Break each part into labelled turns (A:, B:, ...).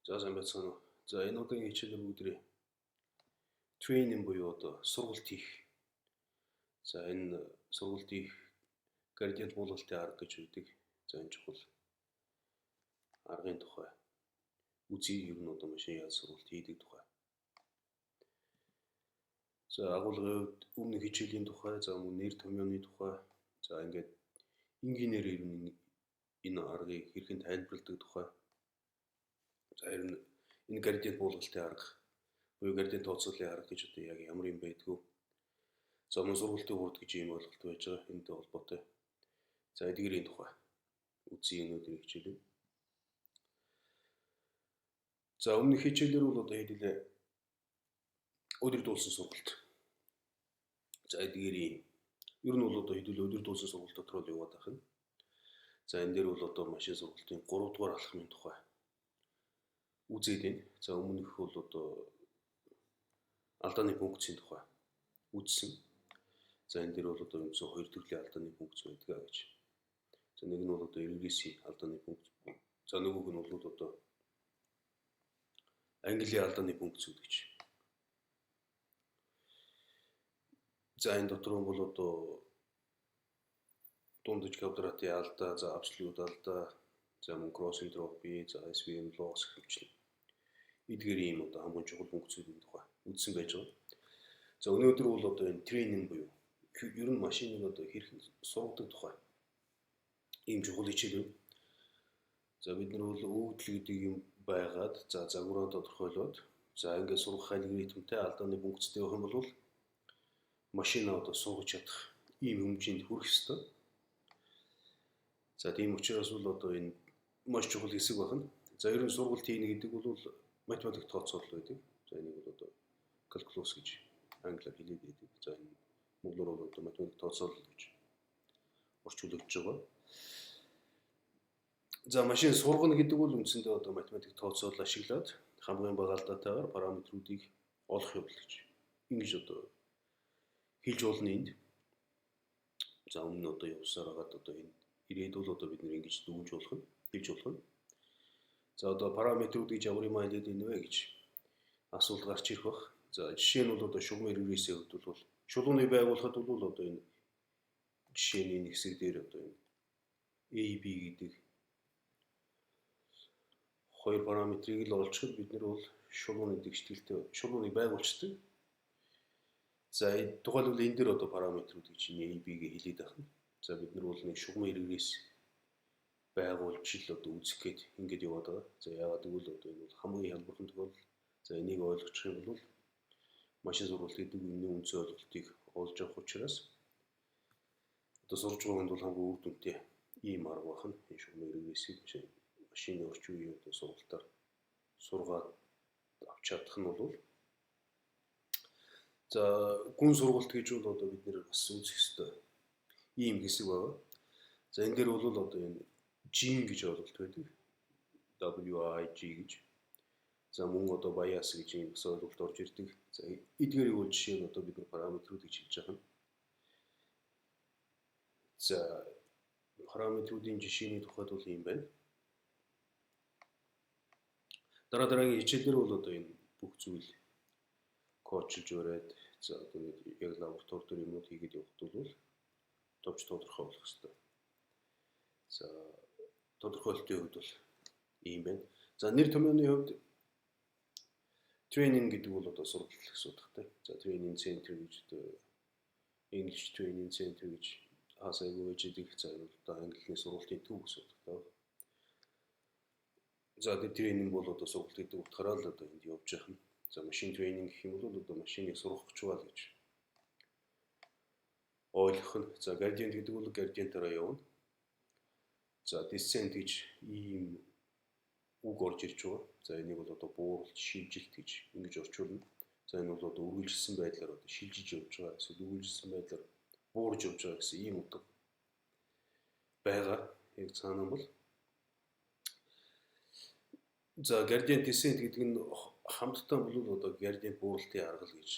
A: За, сайн байцгаана уу. За, энэ удаагийн хичээлээр бүгдээ training буюу одоо сургалт хийх. За, энэ сургалт хийх градиент буулгалтын арга гэж байдаг. За, энэ чухал аргын тухай үзье, ер нь одоо машин яаж сургалт хийдэг тухай. За, агуулгын хувьд өмнөх хичээлийн тухай, за мөн нэр томьёоны тухай, за ингээд энгийнээр ер нь энэ аргыг хэрхэн тайлбарладаг тухай. За, ер нь энэ градиент буулгалтын арга буюу градиент тооцооллын арга гэж одоо яг ямар юм байдгүй. За, мөн сургалтын хурд гэж ийм ойлголт байж байгаа, энэтэй холбоотой. За, эдгээрийн тухай үзье өнөөдрийн хичээлээ. За, өмнөх хичээлээр бол одоо хэдүүлээ өдөр дуулсан сургалт. За, эдгээрийн ер нь бол одоо хэдүүлээ өдөр дуулсан сургалт дотор л яваад байх нь. За, энэ дээр бол одоо машин сургалтын 3 дугаар алхмын тухай үзээд байна. За, өмнөх бол одоо алдааны функцийн тухай үзсэн. За, энэ дээр бол одоо үндсэн хоёр төрлийн алдааны функц байдаг гэж. За, нэг нь бол одоо регрессийн алдааны функц. За, нөгөөх нь бол одоо английн алдааны функцүүд гэж. За, энэ дотор нь бол одоо дундаж квадратын алдаа, за абсолют алдаа, за мөн кросс энтропи, за SVM loss гэх мэт эдгээр ийм одоо хамгийн чухал функцүүдийн тухай үзсэн байж байгаа. За, өнөөдөр бол одоо энэ training буюу ер нь машиныг одоо хэрхэн сургадаг тухай ийм чухал хичээл байна. За, бид нар бол өгөгдөл гэдэг юм байгаад, за загвараа тодорхойлоод, за ингээд сургах алгоритмтай, алдааны функцтэй байх юм бол машинаа одоо сургаж чадах ийм хэмжээнд хүрэх ёстой. За, тийм учраас бол одоо энэ маш чухал хэсэг байна. За, ер нь сургалт хийнэ гэдэг бол математик тооцоолол байдаг. За, энийг бол одоо calculus гэж англиар хэлээд байдаг. За, энэ монголоор бол одоо математик тооцоолол гэж орчуулагдж байгаа. За, машин сургана гэдэг бол үндсэндээ одоо математик тооцоолол ашиглаад хамгийн бага алдаатайгаар параметруудыг олох явдал гэж ингэж одоо хэлж болно энд. За, өмнө нь одоо явсаар хагаад одоо энэ ирээд бол одоо бид нэр ингэж дүгнж болох нь, хэлж болох нь. За, одоо параметрууд гэж ямар юм хэлээд байна вэ гэж асуулт гарч ирэх бах. За, жишээ нь бол одоо шугамын регрессийн хувьд бол шулууны байгуулахад бол одоо энэ жишээний энэ хэсэг дээр одоо энэ A B гэдэг хоёр параметрыг л олчиход бид нар бол шулууны дэвшгэлтэй шулууныг байгуулцдаг. За, тухайлбал энэ дээр одоо параметруудыг чинь A B-г хэлээд байна. За, бид нар бол нэг шугамын регресс байгуулж л одоо үзэх гээд ингэж яваад байгаа. За, яагаад гэвэл одоо энэ бол хамгийн хялбархан тохиолдол. За, энийг ойлгочих юм бол машин сургалт гэдэг юмны үндсэн ойлголтыг олж авах учраас одоо сурж байгаа хүнд бол хамгийн үр дүнтэй ийм арга байна. Энэ шугамын регрессийг машины орчин үеийн одоо сургалтаар сургаад авч чадах нь бол. За, гүн сургалт гэж бол одоо бид нэр бас үзэх ёстой ийм хэсэг байна. За, энэ дээр бол одоо энэ gene гэж ойлголт байдаг. WIG гэж. За, мөн одоо bias гэж ийм бас ойлголт орж ирдэг. За, эдгээрийг бол жишээ нь одоо бид нар параметруудыг хэлж байгаа юм. За, параметруудын жишээний тухайд бол ийм байна. Дараа дараагийн хичээлээр бол одоо энэ бүх зүйл кодчилж бариад, за одоо ингээд яг лаборатори дээр юмнууд хийгээд явахад бол товч тодорхой болох хэрэгтэй. За, тодорхойлолтын хувьд бол ийм байна. За, нэр томьёоны хувьд training гэдэг бол одоо сургалт гэсэн утгатай. За, training center гэж одоо English training center гэж хаасайгүй байж идэг. За, энэ бол одоо английн сургалтын төв гэсэн утгатай байна. За, тэр training бол одоо сургалт гэдэг утгаараа л одоо энд явж байгаа юм. За, machine training гэх юм бол одоо машиныг сургах гэж байна гэж ойлгох нь. За, gradient гэдэг бол градиентаараа явна. За, descent гэж ийм үг орж ирж байгаа. За, энийг бол одоо бууралт, шилжилт гэж ингэж орчуулна. За, энэ бол одоо үргэлжилсэн байдлаар одоо шилжиж явж байгаа, эсвэл үргэлжилсэн байдлаар буурж явж байгаа гэсэн ийм утга байгаа. Яг цаана бол за gradient descent гэдэг нь хамтдаа бол одоо gradient бууралтын арга л гэж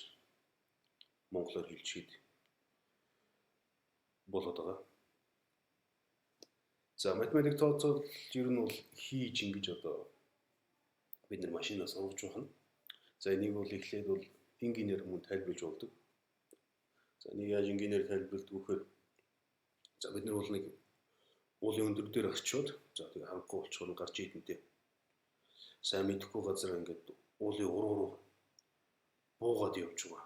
A: монголоор хэлчихэд болоод байгаа. За, математик тооцоолол ер нь бол хийж ингэж одоо Бид нар машинаас ургаж байна. За, энийг бол эхлээд бол энгийнээр мөн тайлбарлаж болдог. За, энийг яаж энгийнээр тайлбарладаг вэ гэхээр, за, бид нар бол нэг уулын өндөр дээр очиод, за, тэгээ харанхуй болчихоор гарч идэнтэй сайн мэдэхгүй газар ингээд уулын уруу руу буугаад явж байгаа.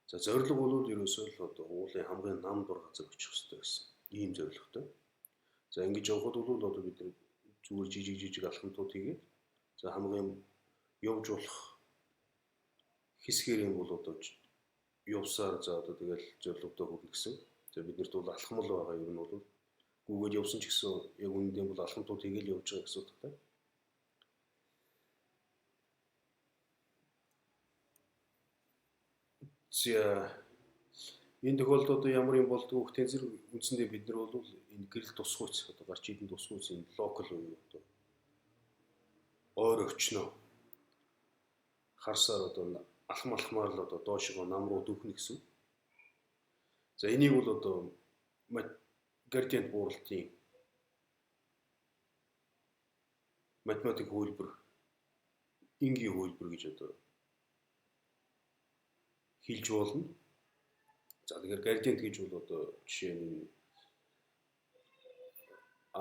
A: За, зорилго бол ерөөсөө л одоо уулын хамгийн нам дур газар очих хэрэгтэй гэсэн ийм зорилготой. За, ингэж явхад бол одоо бид нар зүгээр жижиг жижиг алхамтууд хийгээд, за, хамгийн явж болох хэсгээр юм бол одоо явсаар, за, одоо тэгэл зорилгодоо хүрнэ гэсэн. За, биднэрт бол алхмал байгаа, ер нь бол гүгээд явсан ч гэсэн яг үнэндээ бол алхамтууд хийгээл явж байгаа гэсэн утгатай. За, энэ тохиолдолд одоо ямар юм болдгоо хтэн зэрэг үндсэндээ бид нар бол энэ гэрэл тусгүйц, одоо гарч идэн тусгүйц, энэ local буюу одоо ойр орчноо харсаар одоо алхам алхмаар л одоо доошогоо нам руу дөхнө гэсэн. За, энийг бол одоо градиент бууралтын математик хөлбөр, энгийн хөлбөр гэж одоо хэлж болно. За, тэгэхээр градиент гэж бол одоо жишээ нь энэ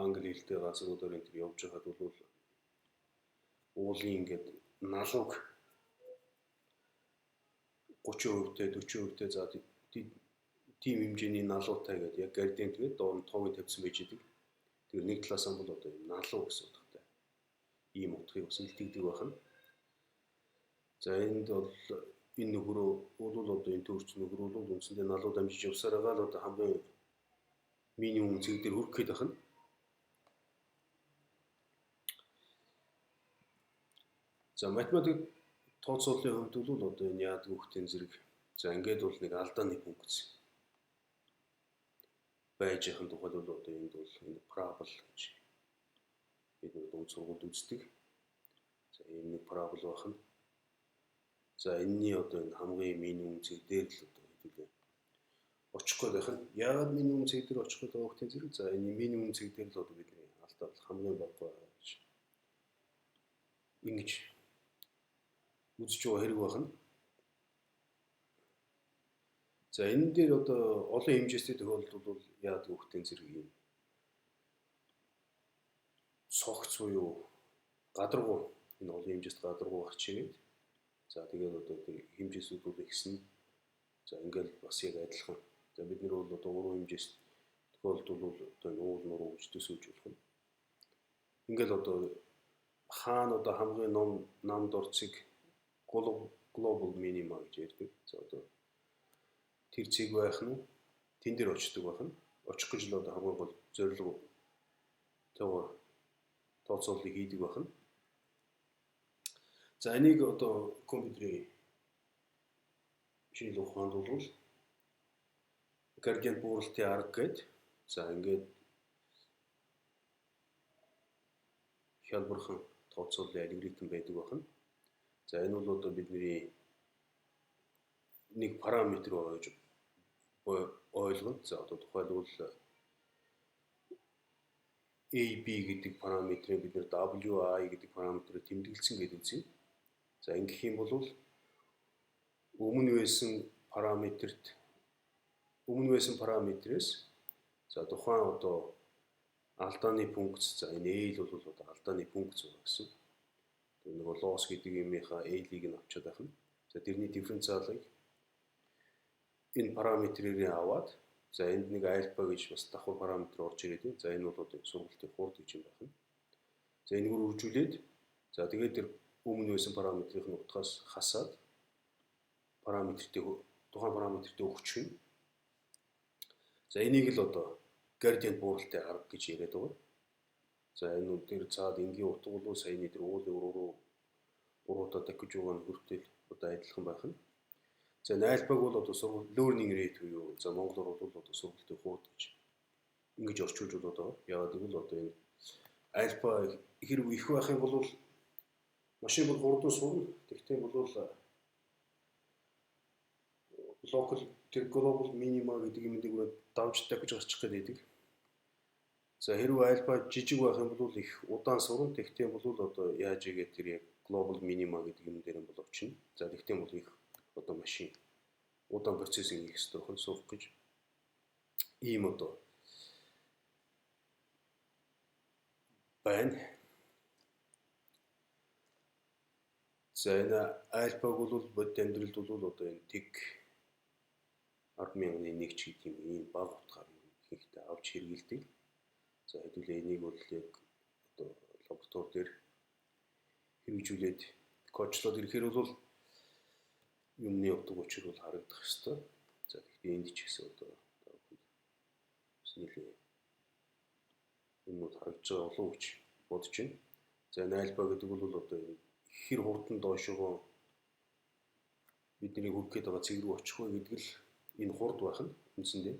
A: англи хэлтэй газруудаар энэ төр явж байхад бол уулын ингээд налууг 30%-тэй, 40%-тэй, за, тийм хэмжээний налуутай гэдэг яг градиент гэдэг доор нь тоог тавьсан байж идэг. Тэгэхээр нэг талаас нь бол одоо юм налуу гэсэн утгатай. Ийм утгыг бас илтгэдэг байна. За, энд бол энэ нөхрөө бол одоо энэ төрч нөхөр бол үндсэндээ налуу дамжиж явсаар байгаа л одоо хамгийн минимум цэг дээр хүрэх гээд байна. За, математик тооцооллын хувьд бол одоо энэ яадаг хөхтэн зэрэг, за, ингээд бол нэг алдааны функц байж яхын тухайд бол одоо энд бол энэ парабол гэж бид нэг дунд сургуульд үздэг. За, ийм нэг парабол байх нь. За, энэний одоо энэ хамгийн минимум цэг дээр л одоо хэдүүлээ очих гээд байх нь. Яагаад минимум цэг дээр очих гээд байгаа хөхтэн зэрэг, за, энэ минимум цэг дээр л одоо бидний алдаа бол хамгийн бага гэж ингэж үзэж байгаа хэрэг байна. За, энэ дээр одоо олон хэмжээстэй тохиолдолд бол яадаг хөхтэн зэрэг юм согц буюу гадаргуу, энэ олон хэмжээст гадаргуу гарч ирээд, за, тэгээд одоо тэр хэмжээсүүд бол ихсэн. За, ингээл бас яг адилхан. За, бид нар бол одоо гурван хэмжээс тохиолдол бол одоо энэ уул нуруу гэж төсөөлж болох юм. Ингээл одоо хаана одоо хамгийн ном нам дорцыг global minima гэж ярьдаг. За, одоо тэр цэг байх нь тэн дээр очдог байх нь очих гэж л одоо хамгийн гол зорилго тоогоор тооцооллыг хийдэг байх нь. За, энийг одоо компьютерийн шинжлэх ухаанд бол градиент бууралтын арга гээд, за, ингээд хялбархан тооцооллын алгоритм байдаг байна. За, энэ бол одоо бидний нэг параметр байгаа гэж ойлгоно. За, одоо тухайлбал AB гэдэг параметрийг бид нэр WI гэдэг параметрээр тэмдэглэсэн гэдэг үзье. За, ингэх юм бол өмнө байсан параметрт, өмнө байсан параметрээс, за, тухайн одоо алдааны функц, за, энэ L бол одоо алдааны функц байгаа гэсэн. Тэр нөгөө loss гэдэг юмынхаа L-ийг нь авчиад байх нь. За, тэрний дифференциалыг энэ параметрээр аваад, за, энд нэг альфа гэж бас давхар параметр орж ирээд байна. За, энэ бол одоо сургалтын хурд гэж юм байна. За, энэгээр үржүүлээд, за, тэгээд тэр өмнө байсан параметрын утгаас хасаад параметртэй, тухайн параметртэй өгчих юм. За, энийг л одоо градиент бууралтын арга гэж яриад байгаа. За, энэ тэр цаад энгийн утга бол саяны тэр уулын уруу руу уруудаа дахиж байгаа нь хүртэл одоо адилхан байх нь. За, альфаг бол одоо сургалт learning rate буюу, за, монголоор бол одоо сургалтын хурд гэж ингэж орчуулж болоод байгаа. Яагаад гэвэл одоо энэ альфа хэрэг их байх юм бол машин бол хурдан сурна. Тэгвэл бол local тэр global minima гэдэг юм дээр давж дахиж гарчих гээд байдаг. За, хэрвээ альфа жижиг байх юм бол их удаан сурна. Тэгтээ бол одоо яаж игээд тэр яг global minima гэдэг юм дээр бол очино. За, тэгтээ бол их одоо машин удаан processing хийх хэрэгтэй байна, сурах гэж. Ийм одоо байна. За, энэ альфаг бол бодит амьдралд бол одоо энэ тэг 10,001 ч гэдэг юм ийм бага утгаар ихэнхдээ авч хэрэгэлдэг. За, хэдүүлээ энийг бол яг одоо лаборатори дээр хэрэгжүүлээд кодлоод ирэхээр бол юмны утга учир бол харагдах ёстой. За, тэгэхдээ энд ч гэсэн одоо та бүхэнд бас нэлээ юмнууд харагдаж байгаа болов уу гэж бодож байна. За, энэ альфа гэдэг бол одоо энэ хэр хурдан доошогоо бидний хүрэх гээд байгаа цэг рүү очих вэ гэдэг л энэ хурд байх нь үндсэндээ.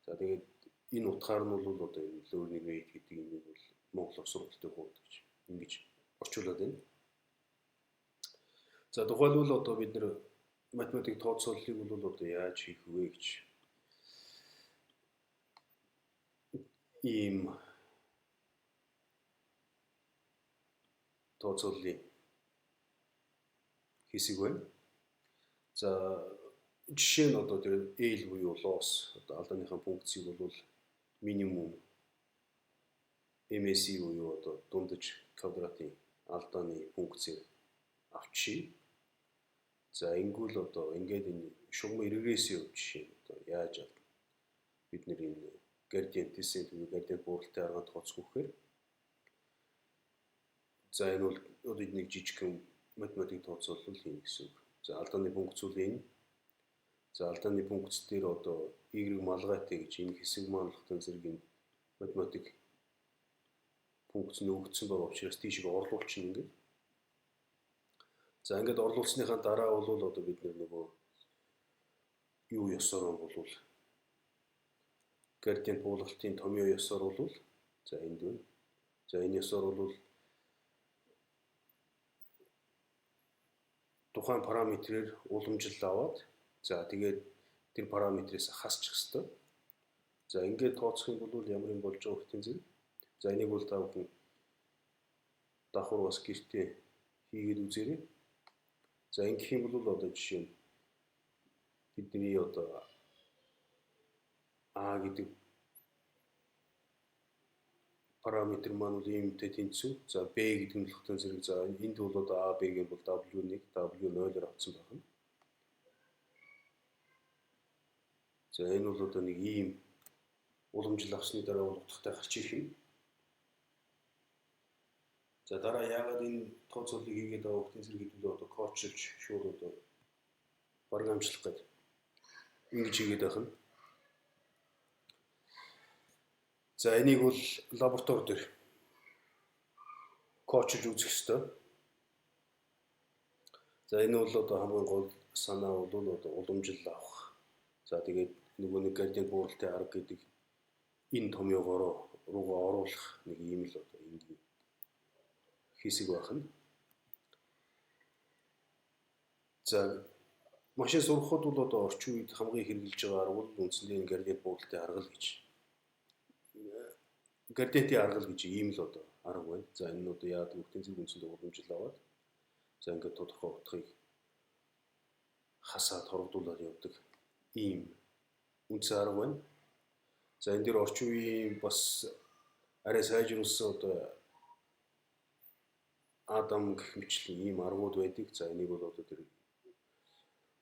A: За, тэгээд энэ утгаар нь бол одоо энэ learning rate гэдэг юм бол Монгол сургалтын хурд гэж ингэж орчуулад байна. За, тухайлбал одоо бид нэр математик тооцооллыг бол одоо яаж хийх вэ гэж ийм тооцооллын хэсэг байна. За, жишээ нь одоо тэр L буюу loss одоо алдааныхаа функцийг бол минимум MSE буюу одоо дундаж квадратын алдааны функцээр авчия. За, ингүүл одоо ингээд энэ шугам регрессийн хувьд жишээ нь одоо яаж бид нэр энэ градиент descent буюу градиент бууралтай аргаар тооцох гэхээр за энэ бол одоо нэг жижигхэн математик тооцоолол хийнэ гэсэн үг. За, алдааны функц бол энэ. За, алдааны функц дээр одоо y малгайтай гэж энэ хэсэг маань болохтой зэрэг энэ математик функц нөгөгдсөн байгаа учраас тийшээ орлуулчихна ингээд. За, ингээд орлуулсныхаа дараа бол одоо бид нөгөө юу ёсоор болвол градиент буулгалтын томьёо ёсоор бол за энд байна. За, энэ ёсоор бол тухайн параметрээр уламжлал аваад за тэгээд тэр параметрээс хасчих хэвээр. За, ингээд тооцох юм бол ямар юм болж байгаа гэх зэрэг. За, энийг бол та бүхэн давхар бас гэртээ хийгээд үзээрэй. За, ингэх юм бол одоо жишээ нь бидний одоо А гэдэг параметр маань бол иймтэй тэнцүү. За, B гэдэг нь болохоор зэрэг за энд бол одоо A B гэх бол W1, W0-оор авсан байх нь. За, энэ бол одоо нэг ийм уламжлал авсны дараа бол утгатай гарч ирэх юм. За, дараа яагаад энэ тооцооллыг хийгээд байгаа хөлтийн зэрэг хэдүүлээ одоо коучилж шууд одоо програмчлах гэдэг ингэж хийгээд байх нь. За, энийг бол лаборатори дээр коучилж үзэх ёстой. За, энэ бол одоо хамгийн гол санаа бол одоо уламжлал авах. За, тэгээд нөгөө нэг градиент бууралтын арга гэдэг энэ томьёогоороо руугаа оруулах нэг ийм л одоо энгийн хэсэг байх нь. За, машин сурахад бол одоо орчин үед хамгийн хэрэглэж байгаа арга бол үндсэндээ энэ градиент бууралтын арга л гэж. Градиентийн арга л гэж ийм л одоо арга байна. За, энэ нь одоо яадаг вэ? Зэрэг үндсэндээ уламжлал аваад за ингээд тодорхой утгыг хасаад хорогдуулаад явдаг ийм үндсэн арга байна. За, энэ дээр орчин үеийн бас арай сайжруулсан одоо Адам гэх мэтчлийн ийм аргууд байдаг. За, энийг бол одоо тэр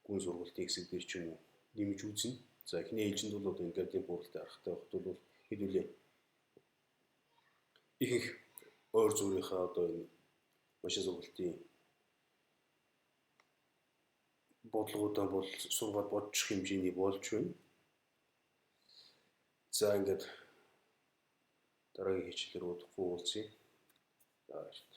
A: гүн сургалтын хэсэг дээр ч юм уу нэмж үзнэ. За, эхний ээлжинд бол одоо энэ градиент бууралтай аргатай байхад бол хэдүүлээ ихэнх ойр зүрийнхаа одоо энэ машин сургалтын бодлогоудаа бол сургаад бодчих хэмжээний болж байна. За, ингээд дараагийн хичээлээр удахгүй уулзъя. За, баярлалаа.